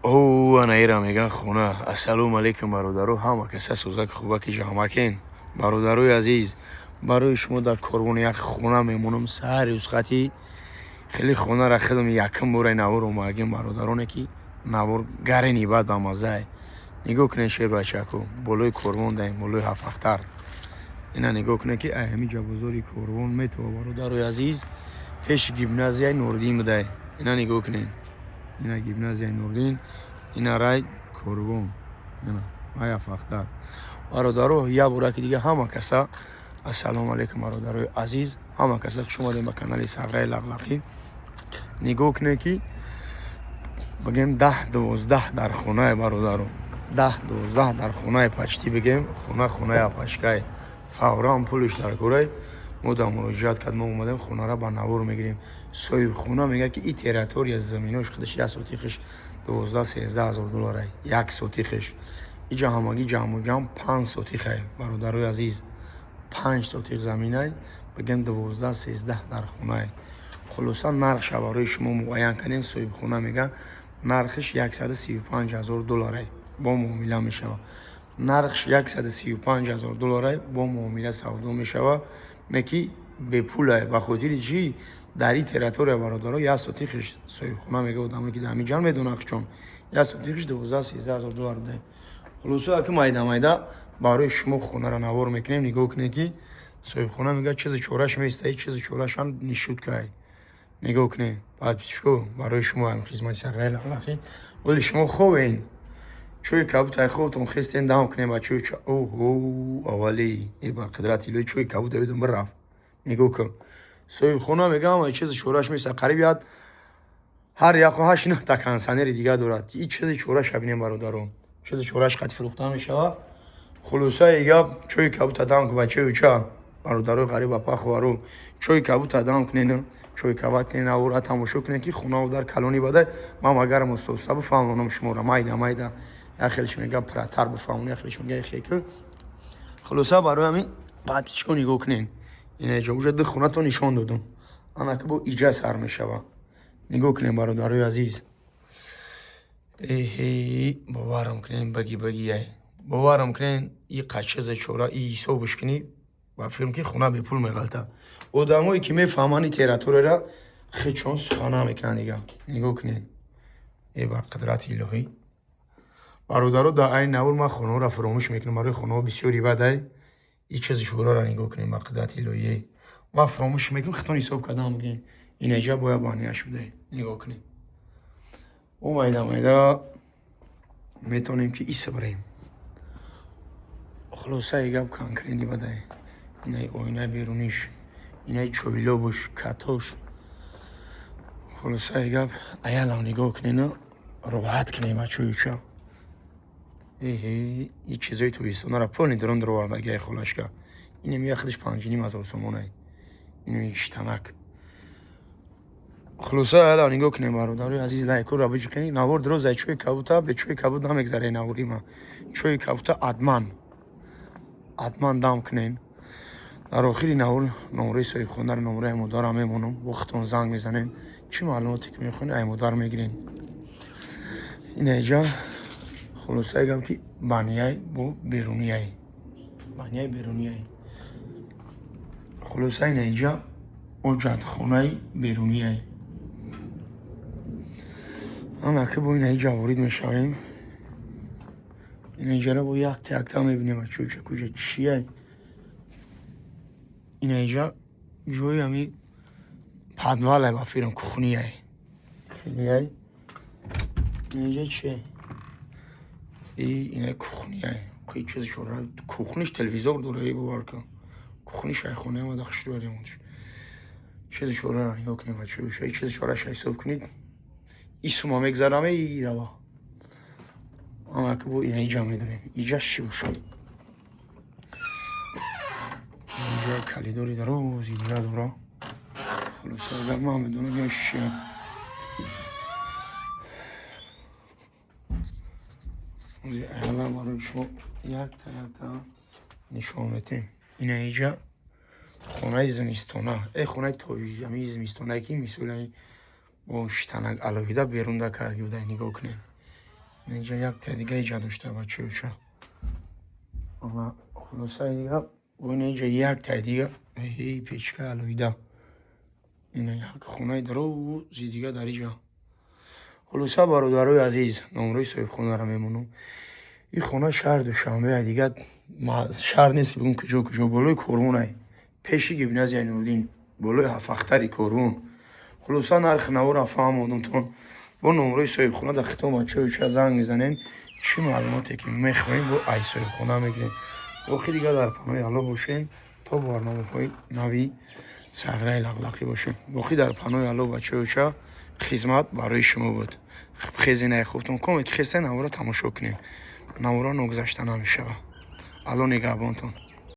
О, ана ира меган хона. Ассалому алайкум, бародаро, ҳама каса сӯзак хубаки ҷамъакен. Бародарои азиз, барои шумо дар корвони як хона мемонам. Саҳари усхати хеле хонара худам якум бора навор омадагим, бародароне ки навор гарени бад ба маззае. Нигоҳ кунед, шербачако, болои корвон даем, болои ҳафтахтар. Ина нигоҳ кунед, ки ай ҳамиҷа бозори корвон метова, бародарои азиз, пеши гимназияи Нурдин будай. Ина нигоҳ кунед. Ина гимназияи Нурдин, ина рай корвон, ина ай ҳафтахтар. Бародаро, як бораки дига ҳама каса ассалому алайкум, бародарои азиз, ҳама каса хуш омадем ба канали Сағраи Лақлақӣ. Нигоҳ кунед, ки бигем 10-12 дар хонаи, бародаро, 10-12 дар хонаи, почти бигем хона хонаи апашкай. Фавран пулиш дар корай. Мо дар муроҷиат кард, мо омадем, хонара ба навор мегирем. Соҳибхона мегӯяд, ки и территория заминош худаш як сотихаш 12-13 ҳазор долларай, як сотихаш. Иҷа ҳамагӣ ҷамъу ҷамъ 5 сотихай, бародарои азиз, 5 сотих заминай, бигем 12-13 дар хонае. Хулоса, нархша барои шумо муайян кардем. Соҳибхона мегӯяд, нархиш 135 000 долларай, бо муомила мешавад. Нархш 135 000 долларай, бо муомила савдо мешавад, не ки бепулай. Ба хотири чӣ дар ин территория, бародаро, як сотихиш, соҳибхона мегӯяд, одамое ки дар ҳамин ҷамъ медонанд, чон як сотихиш 12-13 ҳазор доллар будай. Хулоса, аки майда майда барои шумо хонара навор мекунем. Нигоҳ кунед, ки соҳибхона мегӯяд, чизи чораш места, чизи чорашам нишуд кай. Нигоҳ кунед, подписчико, барои шумо ҳам хизмати Сағраи Лақлақӣ. Оли шумо хобен, чӯи кабутай хобтон хестен, дам кунем ба чӯи. Оҳо, аввали е, ба қудрати илоҳӣ, чӯи кабут давидум бирафт. Нигоҳ кун, соҳибхона мегӯяд, ҳамаи чизи чораш места, қариб як ҳар яхо ҳашт нӯҳта кондитсионери дига дорад. И чизи чораша бинем, бародаро, чизи чораш қати фурӯхта мешавад. Хулосаи гап, чӯи кабута дам кун, бачаи уча, бародарои ғариб, апа, хоҳаро, чӯи кабута дам кунен, чӯи кабат кунен, навора тамошо кунен, ки хонаву дар калони бадай. Ман агарам уста бифаҳмонам шуморо майда майда, як хелеш мега пратар бифаҳмон, як хелеш мега хекр. Хулоса, барои ҳамин, подписчико, нигоҳ кунен, инаҷо уже ду хонато нишон додум, анаки бо иҷа сар мешава. Нигоҳ кунем, бародарои азиз. Эҳе, боварам кунем, баги багияй, боварам кунен, и қачиза чора и ҳисобш кунӣ, ба фикрам, ки хона бепул меғалта. Одамое ки мефаҳманд и территорияра, хечон сухан намекунанд дига. Нигоҳ кунед, э, ба қудрати илоҳӣ, бародаро, дар айни навор ман хонаҳоро фуромӯш мекунам, барои хонаҳо бисёри бадай. И чизи шӯрора нигоҳ кунем, ба қудрати илоҳие, ман фуромӯш мекунам, хитон ҳисоб кардам, бигем инаҷа бояд банияш будай. Нигоҳ кунед, о, майда майда метавонем, ки иса барем. Хулосаи гап, конкретный бадай. Инаи оинаи беруниш, инаи чойлобуш, катош. Хулосаи гап, аялам нигоҳ кунена, роҳат кунем, бачоюча. Эҳе, и чизои тобистонара полный дрон даровардагиай холашка. Инем яхдиш 5,5 ҳазор сомонай, инем штанак. Хулоса, аяла нигоҳ кунем, бародарои азиз, лайкора биҷиқени. Навор дирозай, чӯи кабута бе чӯи кабут намегзаре навори ма. Чӯи кабута адман адман дам кунем. Дар охири навор номраи соҳибхонаро, номраи модарам мемонам, вақтон занг мезанем, чӣ маълумоте ки мехоҳед, ай модар мегирем. Инаҷа, хулосаи гап, ки банияй бо берунияй, банияй берунияй. Хулоса, инаиҷа оҷатхонаи берунияй. Анаки бо инаиҷа ворид мешавем, инаиҷара бо якта якта мебинем, чӯча куҷа чияй. Инаиҷа ҷои ҳами подвалай, ба фирм кухнияй, хелияй. Инаиҷа чия? Ина кухнияй, чизи шора, кухниш телевизор дора, бовар кун, кухни шайхона омада, хушрӯ ремонтш. Чизи шорара нигоҳ кунем, бачаҳо, чизи шораша ҳисоб кунед, и сума мегзарам, ирава. Анаки бо инаиҷа медонем, иҷа чӣ бошад? Инҷа калидори дарози дига дора. Хулоса, агар ман медонам, я чия. Ала барои шумо якта якта нишон метем. Инаиҷа хонаи зимистона, э, хонаи тоами зимистонае, ки мисоли бо штанак алоҳида берунда карда буда. Нигоҳ кунед. Инҷа якта дига иҷа дошта, бачаюча. Ана, хулосаи дига инҷа якта дига эй печка алоҳида. Ина як хонаи дарози дига дар иҷа. Хулоса, бародарои азиз, номрои соҳибхонаро мемонам. Ин хона шаҳри Душанбе, дига шаҳр нест ки бигӯм куҷо куҷо, болои корвонай, пеши гимназияи Нуриддин, болои ҳафахтари корвон. Хулоса, нархи наворро фаҳмодумтон. Бо номрои соҳибхона дар хитон, бачаҳоюча, занг мезанем, чӣ маълумоте ки мехоҳем, бо ай соҳибхона мегирем. Боқӣ дига дар паноҳи Аллоҳ бошем, то барномаҳои нави сағираи лақлақӣ бошем. Боқӣ дар паноҳи Аллоҳ, бачаҳоюча, хизмат барои шумо буд. Хезинаи хубтон комед, хеста наворро тамошо кунем. Наворро ногузашта намешавад. Аллоҳ нигаҳбонтон.